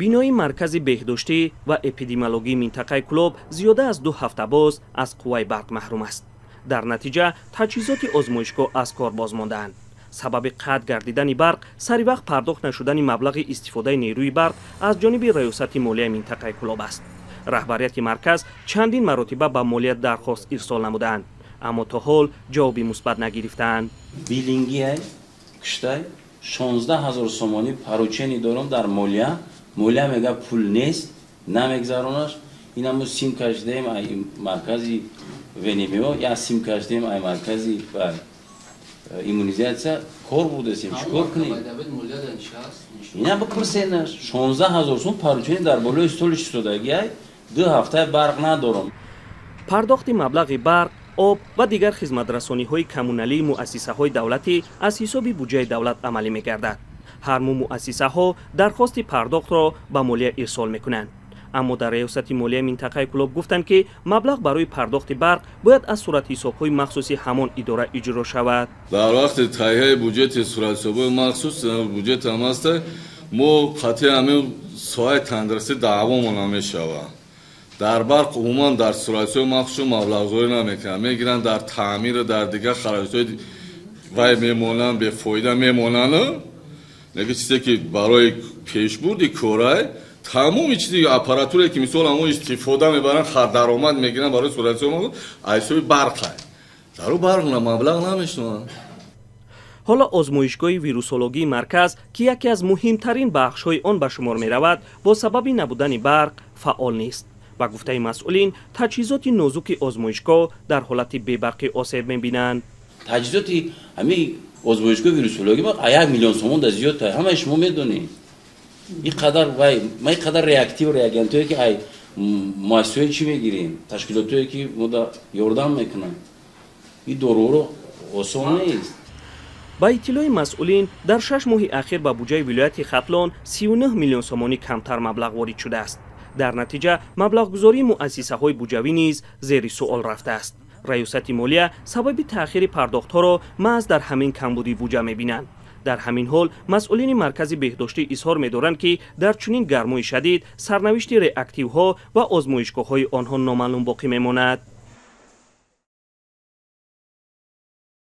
Бинои маркази беҳдоштӣ ва эпидемиологии минтақаи Кӯлоб зиёда аз 2 ҳафта боз аз қувваи барқ маҳрум аст. Дар натиҷа таҷҳизоти озмоишгоҳ аз кор боз мондаанд. Сабаби қатъ гардидани барқ сари вақт пардохт нашудани маблағи истифодаи нерӯи барқ аз ҷониби раёсати молияи минтақаи Кӯлоб аст. Раҳбарияти марказ чандин маротиба ба молия дархост ирсол намудаанд, аммо то ҳол ҷавоби мусбат нагирифтаанд. Билингиай куштай 16 000 сомонӣ поручение дорам дар молия. Молия мега пул нест, намегзаронаш. Инамо сим кашидаем ай маркази ВНМО, я сим кашидаем ай маркази иммунизатсия, кор будасем, чӣ кор кунем? Ина бипурсенаш. 16 000 сом поручение дар болои столи истодаги ай, 2 ҳафтаи барқ надорам. Пардохти маблағи барқ, об ва дигар хизматрасониҳои коммуналии муассисаҳои давлатӣ аз ҳисоби буҷаи давлат амалӣ мегардад. Ҳар моҳ муассисаҳо дархости пардохтро ба молия ирсол мекунанд. Аммо дар раёсати молияи минтақаи Кӯлоб гуфтанд, ки маблағ барои пардохти барқ бояд аз суратҳисобҳои махсуси ҳамон идора иҷро шавад. Дар вақти таҳияи буҷети суратҳисобҳои махсус буҷет ҳам аст, мо қатъи ҳамин соҳаи тандурустӣ даъвомон намешавад. Дар барқ умуман дар суратҳисоби махсус маблағгузорӣ намекунанд, мегиранд дар таъмиру дар дигар хароҷотҳои вай мемонанд, бефоида мемонанд. Неки чизе ки барои пешбурди корай тамоми чизи аппаратурае ки мисол ҳамон истифода мебаранд, даромад мегиранд барои суратҳисоби аз ҳисоби барқай. Дар барқ маблағ намешунаванд. Ҳоло озмоишгоҳи вирусологии марказ, ки яке аз муҳимтарин бахшҳои он ба шумор меравад, бо сабаби набудани барқ фаъол нест. Ба гуфтаи масъулин, таҷҳизоти нозуки озмоишгоҳ дар ҳолати бебарқӣ осеб мебинанд. Таҷҳизоти ҳамин озмоишгоҳи вирусологӣ 1 миллион сомон да зиёд, ҳамаи шумо медонед. Ин қадар вай, ма ин қадар реактив реагентҳое ки ай муассисаҳое чӣ мегирем, ташкилотҳое ки мода ёрдам мекунанд, ин доруҳоро осон нест. Ба иттилои масъулин, дар 6 моҳи ахир ба буҷаи вилояти Хатлон 39 миллион сомонӣ камтар маблағ ворид шудааст. Дар натиҷа маблағгузории муассисаҳои буҷавӣ низ зери суол рафтааст. Раёсати молия сабаби таъхири пардохтҳоро маҳз дар ҳамин камбудии буҷа мебинанд. Дар ҳамин ҳол масъулини маркази беҳдоштӣ изҳор медоранд, ки дар чунин гармои шадид сарнавишти реактивҳо ва озмоишгоҳҳои онҳо номаълум боқӣ мемонад.